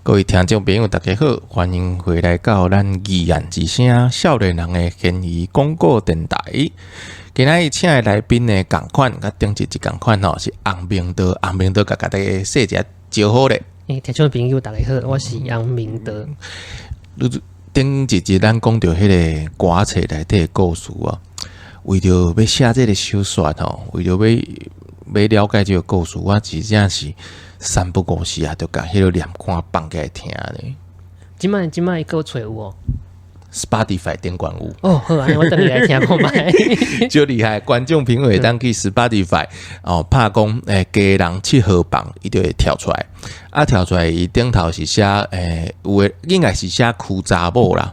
各位聽眾朋友，大家好，歡迎回來到咱議案之聲少年人的懸疑廣播電臺。今仔日請的來賓呢，仝款，佮頂一集仝款吼，是洪明德，洪明德共大家說一下招呼咧。欸，聽眾朋友大家好，我是洪明德。你頂一集咱講著彼个歌冊內底的故事啊，為著欲寫這个小說吼，為著欲了解這个故事，我真正是三不五時啊，就共彼个念歌放起來聽咧。這擺閣揣有無？ Spotify 頂懸有。哦，好啊，我轉去來聽看覓。足厲害，觀眾朋友會當去 Spotify 哦，拍講家人七號房，伊就會跳出來。啊，跳出來伊頂頭是寫有的應該是寫邱查某啦。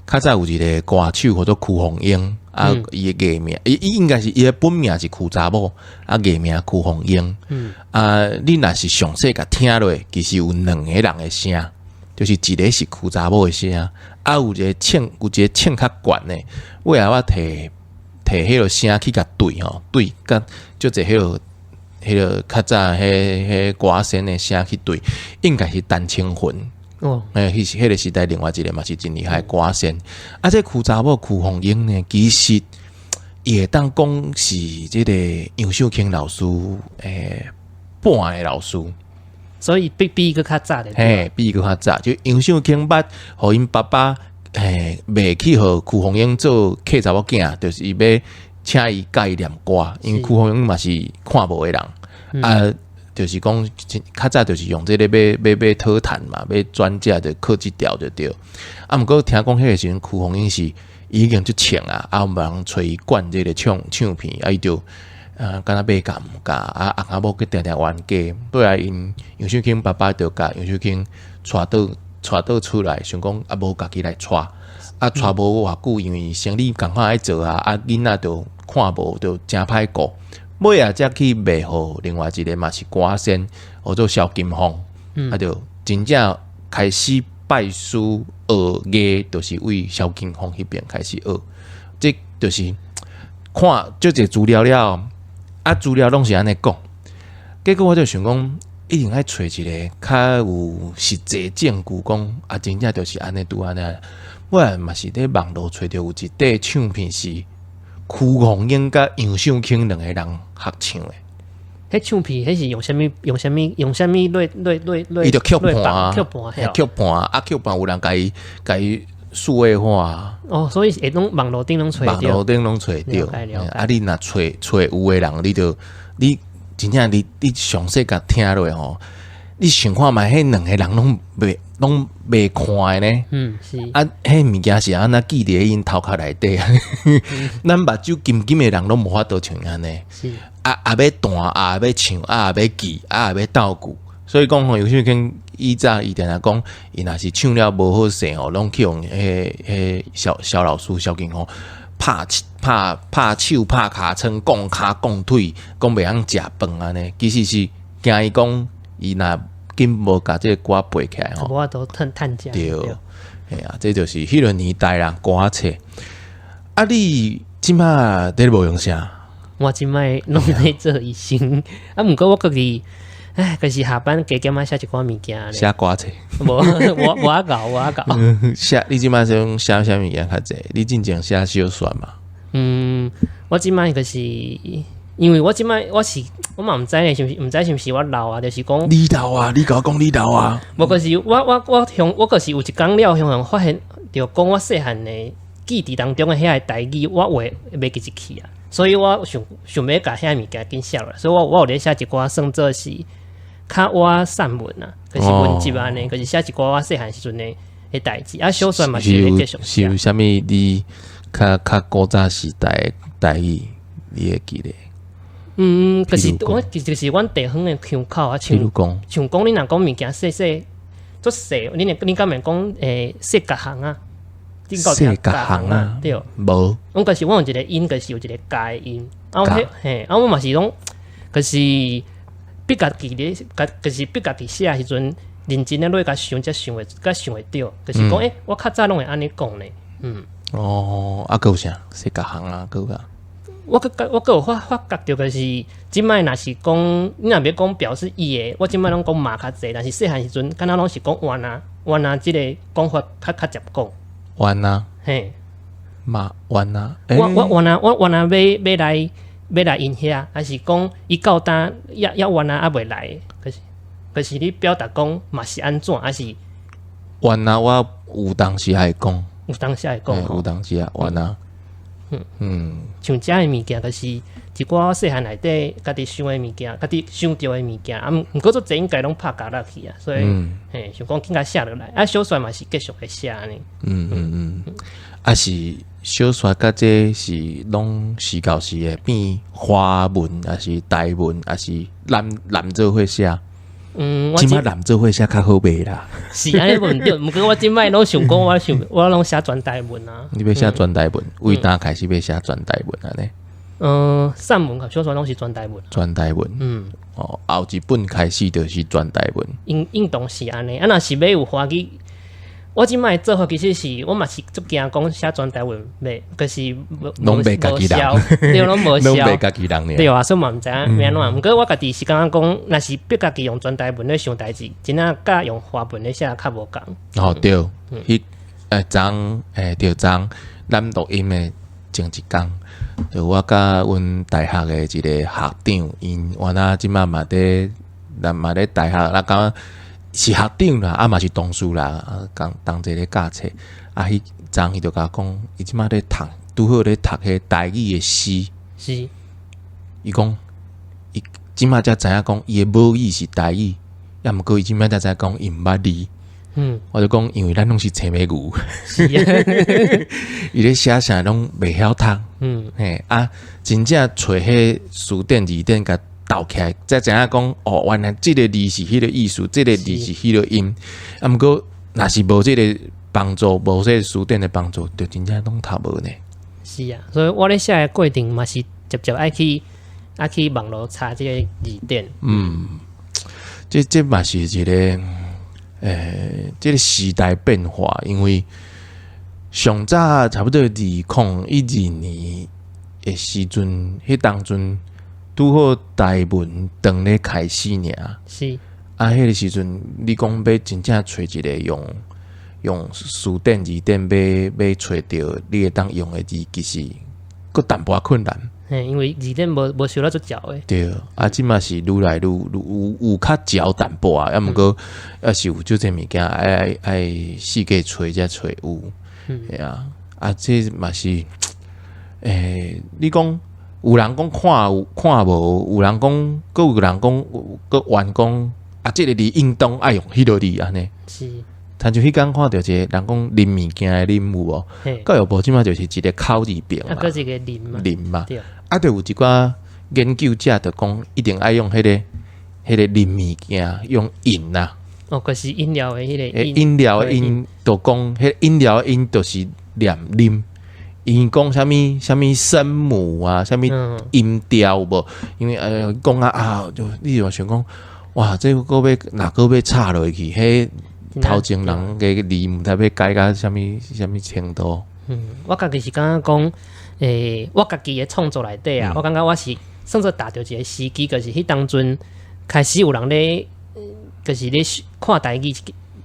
較早有一个歌手號做邱鳳英，啊，伊的藝名，伊應該是伊的本名是邱查某，啊，藝名邱鳳英。啊，你若是詳細共聽落，其實有兩个人的聲，就是一个是邱查某的聲，啊，有一个唱較懸的，尾仔我提提彼个聲去共對吼，對佮足濟彼个較早彼歌星的聲去對，應該是陳清雲。欸，彼个時代另外一个嘛是真厲害歌星。啊，這邱查某邱鳳英呢，其實伊會當講是這个楊秀卿老師伴的老師。所以比伊閣較早的。嘿，比伊閣較早，就楊秀卿捌予𪜶爸爸賣去予邱鳳英做契查某囝，就是伊欲請伊教伊念歌，因為邱鳳英嘛是看無的人，啊，就是講較早就是用這个欲討趁嘛，欲轉嫁就靠這條就對。啊，毋過聽講彼个時陣，邱鳳英是已經足唱啊，啊，無人揣伊管這个唱片，啊，伊就敢若欲共毋共，啊，翁仔某閣定定冤家，尾仔𪜶楊秀卿爸爸就共楊秀卿𤆬倒厝內，想講啊無家己來𤆬，啊𤆬無偌久，因為生理仝款愛做啊，啊囡仔就看無，就誠歹顧。尾仔才去賣予另外一个嘛是歌星，號做蕭金鳳，啊就真正開始拜師學藝，就是為蕭金鳳彼邊開始學。這就是看足濟資料了，啊資料攏是按呢講，結果我就想講，一定愛揣一个較有實際證據，講啊真正就是按呢拄按呢。我嘛是佇網路揣著有一塊唱片是邱鳳英佮楊秀卿兩個人合唱的。彼唱片彼是用啥物？用啥物？用啥物？落伊就曲盤啊，曲盤，曲盤啊，曲盤有人共伊數位化。哦，所以會攏網路頂攏揣著。網路頂攏揣著。啊，你若揣揣有的人，你就你真正你詳細共聽落吼，你想看覓，彼兩個人攏袂看的呢？啊，彼物件是按怎記佇𪜶頭殼內底？咱目睭金金的人攏無法度像按呢。啊啊，欲彈啊，欲唱啊，欲記啊，欲鬥句。所以講吼，楊秀卿以早伊定定講，伊若是唱了無好勢吼，攏去予彼蕭蕭老師蕭金鳳拍手拍尻川，摃跤摃腿，講袂曉食飯按呢。其實是驚伊講，伊若緊無共這个歌背起來吼，無法度趁趁食。對，嘿啊，這就是彼个年代啦，歌冊。啊，你這擺佇咧無用啥？我這擺攏咧做醫生，啊，毋過我家己，唉，就是下班加減仔寫一寡物件。寫歌冊？無，我我搞我搞。寫你這擺想寫啥物件較濟？你進前寫小說嘛？嗯，我這擺就是因為我這擺我是我嘛毋知咧，是毋是毋知是毋是我老啊？就是講你老啊！你共我講你老啊！無，就是我就是有一工了，向向發現，著講我細漢的記憶當中的遐个台語，我會袂記得去啊。所以我想想欲共遐物件緊寫落來，所以我有咧寫一寡算做是較倚散文啊，就是文集按呢，就是寫一寡我細漢時陣的代誌啊，小說嘛是咧繼續寫。是有啥物你較古早時代的台語你會記得？嗯，就是我其實就是阮地方的腔口啊，像像講你若講物件細細足細，你敢會講細角行啊？細角行啊？對。無。阮就是阮有一個音，就是有一個加的音。啊，我嘿，啊，我嘛是攏，就是逼家己咧，就是逼家己寫的時陣，認真咧落共想，才想會著。就是講，欸，我較早攏會按呢講咧，哦，啊，閣有啥？細角行啊，閣有啥？我閣有發覺著就是，這擺若是講，你若欲講表示伊的，我這擺攏講嘛較濟，但是細漢時陣，敢若攏是講原啊原啊，這個講法較捷講。原啊，嘿，嘛原啊，我原啊欲來𪜶遐，還是講伊到今猶原啊猶未來，可是你表達講嘛是按怎，還是原啊，我有當時會講，有當時會講，有當時啊，原啊。像遮的物件，就是一寡細漢內底家己想的物件，家己想著的物件，啊，毋過足濟應該攏拍夾落去啊，所以，嘿，想講緊共寫落來，啊，小說嘛是繼續會寫按呢。啊是小說佮這是攏時到時會變華文，抑是台文，抑是攬做伙寫？嗯，這擺攬做伙寫較好賣啦。是按呢無毋對，毋過我這擺攏想講，我攏寫全台文啊。你欲寫全台文，為當開始欲寫全台文按呢？嗯，散文佮小說攏是全台文。全台文，哦，後一本開始就是全台文。應當是按呢，啊，若是欲有華語，我這擺做法其實是我嘛是足驚講寫全台文袂，可是攏賣家己人，對，攏無攏賣家己人。對啊，所以嘛毋知影欲按怎。毋過我家己是感覺講，若是逼家己用全台文咧想代誌，真正佮用華文咧寫較無仝。哦，對，彼昨對昨咱錄音的前一工，就我佮阮大學的一個學長，𪜶原來這擺嘛佇，咱嘛咧大學，啊感覺是學長啦，啊嘛是同事啦，啊共同齊咧教冊，啊彼昨伊就共我講，伊這擺咧讀，拄好咧讀彼台語的詩。伊講，伊這擺才知影講，伊的母語是台語，抑毋過伊這擺才知影講，伊毋捌字。我就講，因為咱攏是青尾牛，伊咧寫啥攏袂曉讀。嘿啊，真正揣彼辭典字典共鬥起來，才知影講，哦，原來這個字是彼個意思，這個字是彼個音。啊，毋過若是無這個幫助，無這個辭典的幫助，就真正攏讀無呢。是啊，所以我咧寫的過程嘛是直接愛去網路查這個字典。嗯，這嘛是一個，這個時代變化，因為上早差不多2012年的時陣，彼當陣拄好台文當咧開始爾。啊，彼個時陣，你講欲真正揣一個用辭典字典欲揣著你會當用的字，其實閣淡薄仔困難。嘿，因為字典無收了足捷的。對，啊，這馬是愈來愈有較捷淡薄仔，啊，毋過抑是有足濟物件愛四界揣才揣有。嘿啊，啊，這嘛是，你講有人講看有看無，有人講，閣有人講，閣冤講，啊，這個字應當愛用彼个字按呢。親像彼工看著一個人講啉物件的啉有無？教育部這馬就是一個口字邊嘛，啊，閣一個啉嘛，啉嘛，啊，就有一寡研究者就講，一定愛用彼個啉物件用飲啦。哦，就是飲料的彼個飲料的飲，就講彼飲料的飲就是念啉。𪜶講啥物啥物聲母啊，啥物音調無？因為講啊，就你就想講，哇，這閣欲若閣欲插落去，彼頭前人个字毋知欲改到啥物啥物程度。嗯，我家己是感覺講，我家己的創作內底啊，我感覺我是算做踏著一個時機，就是彼當陣開始有人咧，就是咧看台語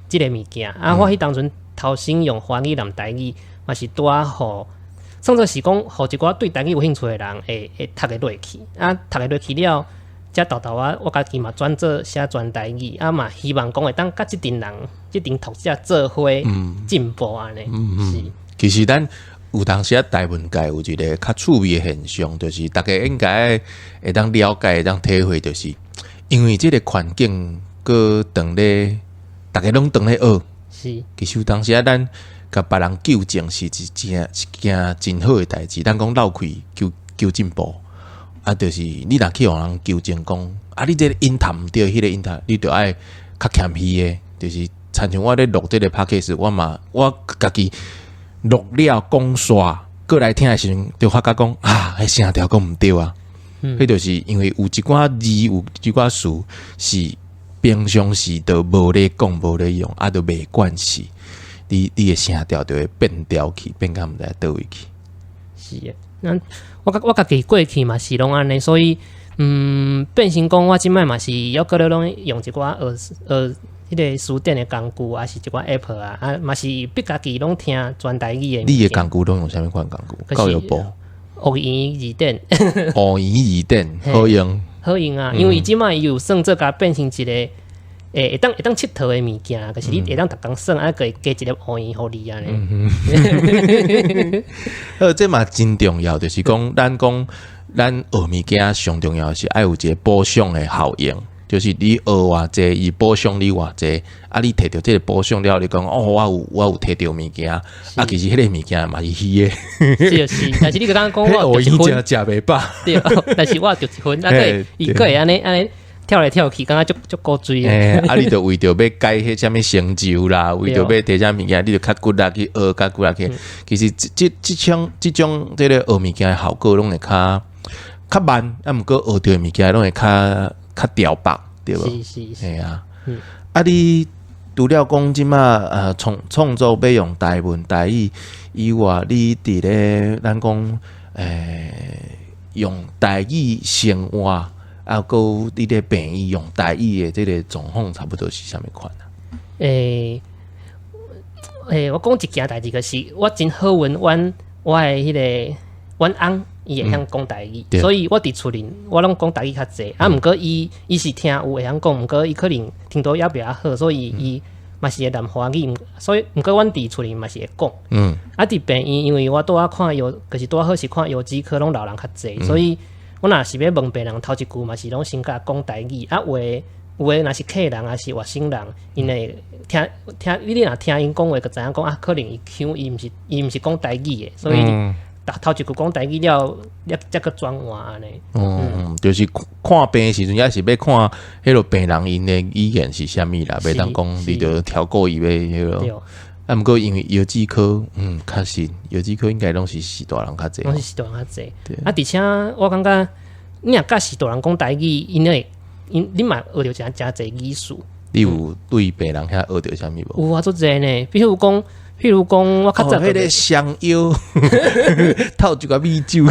這個物件。啊，我彼當陣頭先用華語念台語，嘛是拄仔好，算做是講，予一寡對台語有興趣的人會讀會落去。啊，讀會落去了，才沓沓仔，我家己嘛轉做寫全台語，啊嘛希望講會當佮這陣人、這陣讀者做伙進步按呢。是。其實咱有當時啊，台文界有一個較趣味的現象，就是大家應該會當了解、會當體會，就是因為這個環境閣當咧，逐家攏當咧學。其實有當時啊，咱共別人糾正是一件真好的代誌。咱講鬥氣求求進步，啊，就是你若去予人糾正講，啊，你這個音讀毋對，彼個音讀，你著愛較謙虛的，就是親像我咧錄這個 podcast，我嘛我家己錄了講煞，閣來聽的時陣，就發覺講啊，彼聲調閣毋對啊。彼就是因為有一寡字，有一寡詞是平常時都無咧講，無咧用，啊，都袂慣勢，你的聲調就會變調去，變甲毋知佗位去。是的。咱我家己過去嘛是攏按呢，所以變成講我這擺嘛是猶閣咧攏用一寡學學彼个辭典的工具，抑是一寡 app 啊，啊嘛是逼家己攏聽全台語的。你的工具攏用啥物款工具？教育部學語字典，學語字典好用，好用啊！因為這擺伊有算做共變成一個會當𨑨迌的物件，就是你會當逐工算，啊，閣會加一粒烏圓予你按呢。好，這嘛真重要，就是講咱講咱學物件上重要是愛有一個補償的效應，就是你學偌濟，伊補償你偌濟，啊，你提著這个補償了，你講哦，我有提著物件，啊，其實彼个物件嘛是虛的。是是，但是你剛剛講我有一分，食袂飽，對，但是我著一分，啊，閣伊閣會按呢按呢跳來跳去，感覺足足古錐。啊，你著為著欲改彼啥物成就啦，為著欲提啥物件，你著較骨力去學，較骨力去。其實這種這个學物件的效果攏會較較慢，啊，毋過學著的物件攏會較較牢縛，對無？是是是。嘿啊。啊，你除了講這馬創作欲用台文台語以外，你佇咧咱講用台語生活，啊，閣有你咧病院用台語的這个狀況，差不多是啥物款啊？我講一件代誌，就是我真好運，阮我的彼个阮翁伊會曉講台語，所以我佇厝裡我攏講台語較濟。啊，毋過伊是聽有會曉講，毋過伊可能程度猶袂好，所以伊嘛是會南華語。所以毋過阮佇厝裡嘛是會講。啊，佇病院，因為我拄仔看藥，就是拄仔好是看腰子科，攏老人較濟，所以我若是欲問病人頭一句嘛是攏先共講台語。啊，有的若是客人，抑是外省人，𪜶會聽聽你若聽𪜶講話，就知影講啊，可能伊腔伊毋是講台語的，所以頭一句講台語了，才閣轉換按呢。嗯，就是看病的時陣，抑是欲看彼个病人𪜶的語言是啥物啦，袂當講你著跳過伊欲彼个。啊，毋過因為腰子科，確實腰子科應該攏是序大人較濟。攏是序大人較濟。啊，而且我感覺你若佮序大人講台語，𪜶會𪜶你嘛學著誠誠濟語詞。你有對病人遐學著啥物無？有啊，足濟呢。比如講，我較早彼个雙腰透一寡米酒。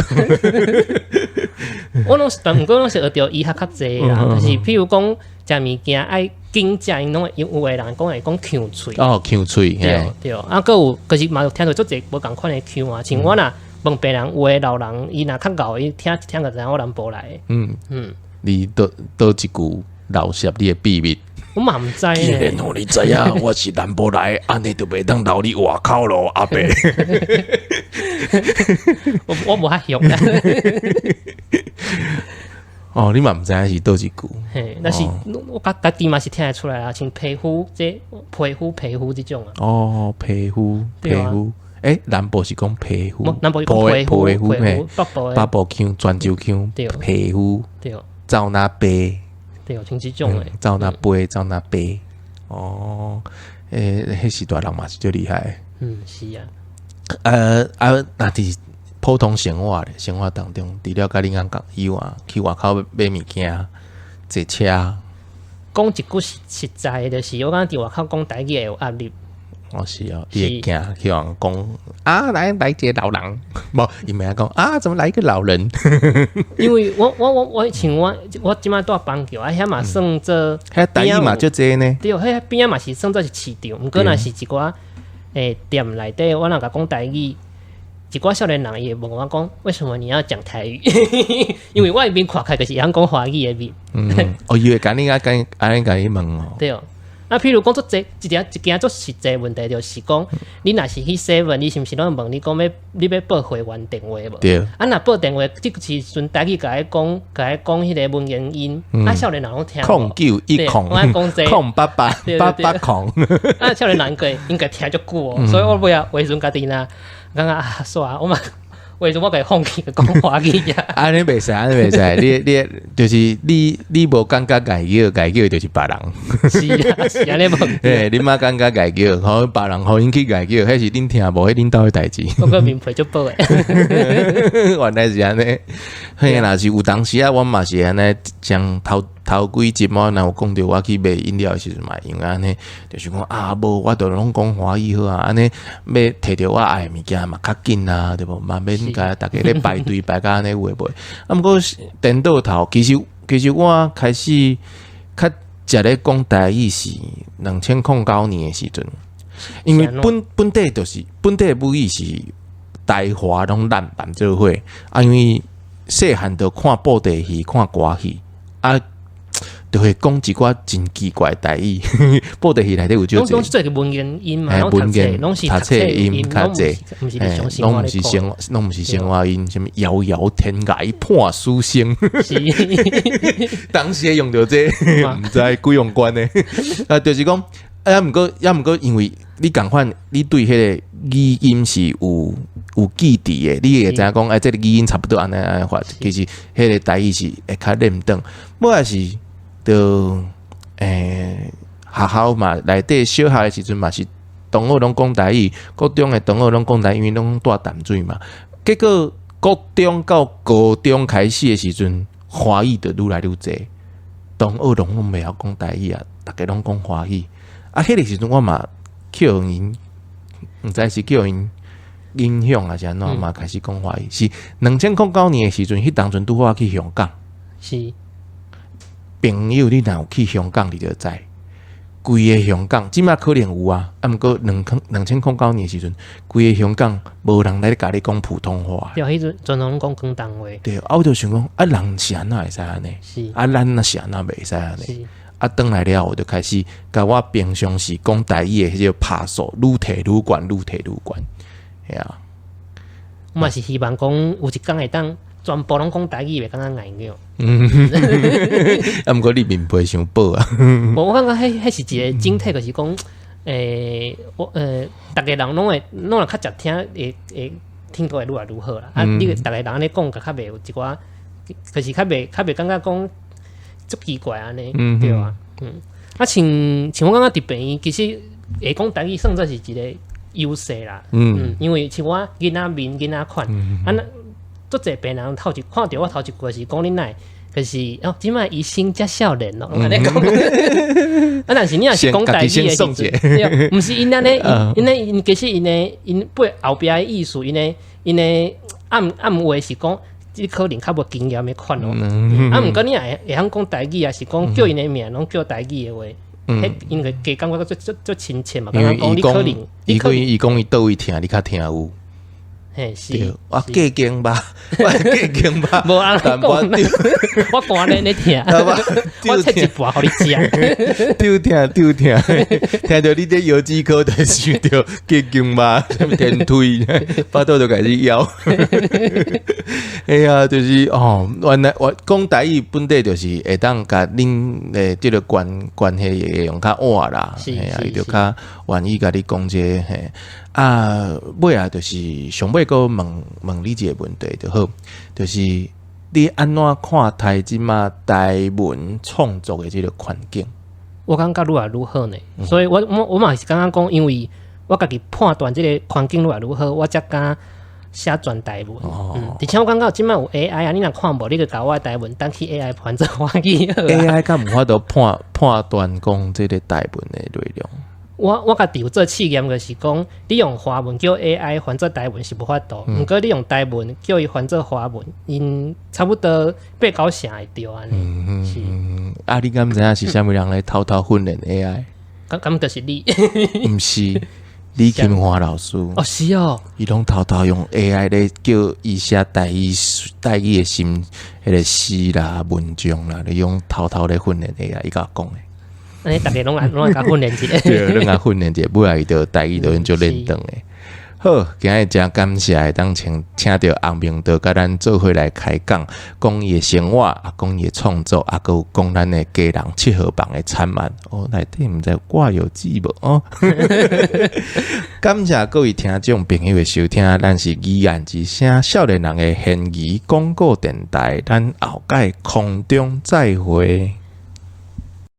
我攏是，但毋過攏是學著醫學較濟啦。就是譬如講，食物件愛緊食，𪜶攏會有的人講會講嗆喙。哦，嗆喙，對對。啊，閣有，就是嘛有聽著足濟無仝款的腔啊。像我若問病人，有的老人伊若較𠢕，伊聽一聽就知影我南部來的。你佗佗一句老澀你的秘密？我嘛毋知呢。既然予你知影，我是南部來，按呢就袂當留你外口咯，阿伯。我無遐曉啦。哦，你嘛毋知影是佗一句？嘿，但是我家己嘛是聽會出來啊，像皮膚這皮膚皮膚這種啊。哦，皮膚皮膚，南部是講皮膚，南部是講皮膚，皮膚，北部北部腔、泉州腔，皮膚，走哪白。對，像這種的，走哪背，走哪背，哦，彼序大人嘛是足厲害。嗯，是啊。啊，若佇普通生活咧，生活當中，除了佮你翁仝以外，去外口買物件、坐車。講一句實在的，就是我感覺佇外口講台語會有壓力。哦，是哦，你會驚去予人講啊，來來一個老人，無，伊毋會講啊，怎麼來一個老人？因為我像我這擺住板橋啊，遐嘛算做遐台語嘛足濟呢。對，遐邊仔嘛是算做是市場，毋過若是一寡店內底，我若共講台語，一寡少年人伊會問我講，為什麼你要講台語？因為我的面看起來就是會曉講華語的面。嗯，哦，伊會共你啊，共按呢共你問哦。對。啊，譬如講足濟一條一件足實際問題，就是講你若是去 seven，你是毋是攏問你講欲你欲報會員電話無？對。啊，若報電話，這個時陣台語共伊講，共伊講彼个文言音，啊，少年人攏聽無。0910，我愛講這 0888800。啊，少年人應該聽足久哦，所以我尾仔有時陣家己若感覺啊，煞我嘛。有時陣我共伊放棄講華語啊。按呢袂使，按呢袂使，你就是你無感覺礙叫，礙叫就是別人。是啊，是按呢無。嘿，你莫感覺礙叫，予別人予𪜶去礙叫，彼是恁聽無，彼恁兜的代誌。我閣面皮足薄的。原來是按呢，嘿，若是有當時啊，阮嘛是按呢，將頭。頭幾集我若有講著我去買飲料的時陣嘛，因為按呢，就是講啊，無我就攏講華語好啊，按呢欲摕著我愛的物件嘛較緊啊，對無？嘛免共逐家咧排隊排甲按呢有的無的。啊，毋過顛倒頭，其實我開始較食咧講台語是2009年的時陣，因為本底就是本底的母語是台華攏咱辦做伙啊，因為細漢就看布袋戲、看歌戲啊，就會講一寡真奇怪的台語。布袋戲內底有少攏攏是做個文言音嘛，文言攏是讀冊音較濟，毋是日常生活攏毋是生活，攏毋是生活音，啥物遙遙天涯伴書聲，當時會用著這個，毋知幾用關呢？啊，就是講，啊，毋過，因為你仝款，你對彼個語音是有記佇的，你會知影講，哎，這個語音差不多按呢按呢發，其實彼個台語是會較練轉。尾仔是著學校嘛，內底小學的時陣嘛是同學攏講台語，國中的同學攏講台語，因為攏蹛淡水嘛。結果國中到高中開始的時陣，華語就愈來愈濟，同學攏攏袂曉講台語啊，逐家攏講華語。啊，彼個時陣我嘛去予𪜶，毋知是去予𪜶影響抑是按怎嘛開始講華語。是2009年的時陣，彼當陣拄好我去香港。朋友，你若有去香港，你就知，規个香港，這馬可能有啊，啊，毋過2009年的時陣，規个香港無人來共你講普通話。對，彼陣全攏講廣東話。對，啊，我就想講，啊，人是按怎會使按呢？啊，咱若是按怎袂使按呢？啊，轉來了後，我就開始共我平常時講台語的彼個拍數愈提愈懸，愈提愈懸，嘿啊。我嘛是希望講有一工會當全部攏講台語，袂感覺礙眼。啊，毋過你面皮傷薄啊。無，我感覺彼是一個整體，就是講，我逐个人攏會較捷聽，會聽過會愈來愈好啦。啊，你逐个人按呢講，較袂有一寡，就是較袂感覺講足奇怪按呢，對啊。啊，像我感覺佇病院，其實會講台語算做是一個優勢啦。因為像我囡仔面囡仔款，啊，那足濟病人頭一看著我頭一句是講你哪會，就是哦，這擺醫生遮少年咯，按呢講。啊，但是你若是講台語的時陣，對，毋是𪜶按呢，𪜶呢，𪜶其實𪜶的𪜶背後壁的意思，𪜶的暗暗話是講，這可能較無經驗的款哦。啊，毋過你若會曉講台語，抑是講叫𪜶的名攏叫台語的話，彼𪜶會加感覺足足足親切嘛。因為講你可能，伊講伊講伊佗位疼，你較聽有。嘿，是。我隔間吧，我隔間吧。無啊，講，我寒咧咧疼，我切一半予你食。丟疼丟疼，聽著你這藥劑科就想著隔間吧，啥物天腿，腹肚就開始枵。哎呀，就是哦，原來我講台語本底就是會當共恁的這個關係會用較倚啦，嘿啊，伊就較願意共你講這個嘿。啊，尾仔就是上尾閣問問你一個問題就好，就是你按怎看待這馬台文創作的這個環境？我感覺愈來愈好呢，所以我嘛是感覺講，因為我家己判斷這個環境愈來愈好，我才敢寫全台文。而且我感覺這馬有 AI 啊，你若看無，你就共我的台文當去 AI 翻做華語。 AI 敢有法度判斷講這個台文的內容？我家己有做試驗，就是講你用華文叫 AI 翻做台文是無法度，毋過你用台文叫伊翻做華文，𪜶差不多八九成會對按呢。是。啊，你敢知影是啥物人來偷偷訓練 AI？敢就是你？毋是，李琴華老師。哦，是哦。伊攏偷偷用 AI 咧叫伊寫台語的心，彼個詩啦、文章啦，咧用偷偷咧訓練 AI，伊共我講的。按呢逐家攏愛共訓練一下。對，攏共訓練一下，尾仔伊就台語就用足輪轉的。好，今日誠感謝會當請著洪明德共咱做伙來開講，講伊的生活，啊，講伊的創作，啊，閣有講咱的基隆七號房的慘案。哦，內底毋知有掛藥劑無？哦，感謝各位聽眾朋友的收聽，咱是語言之聲少年人的現語廣播電台，咱後擺空中再會。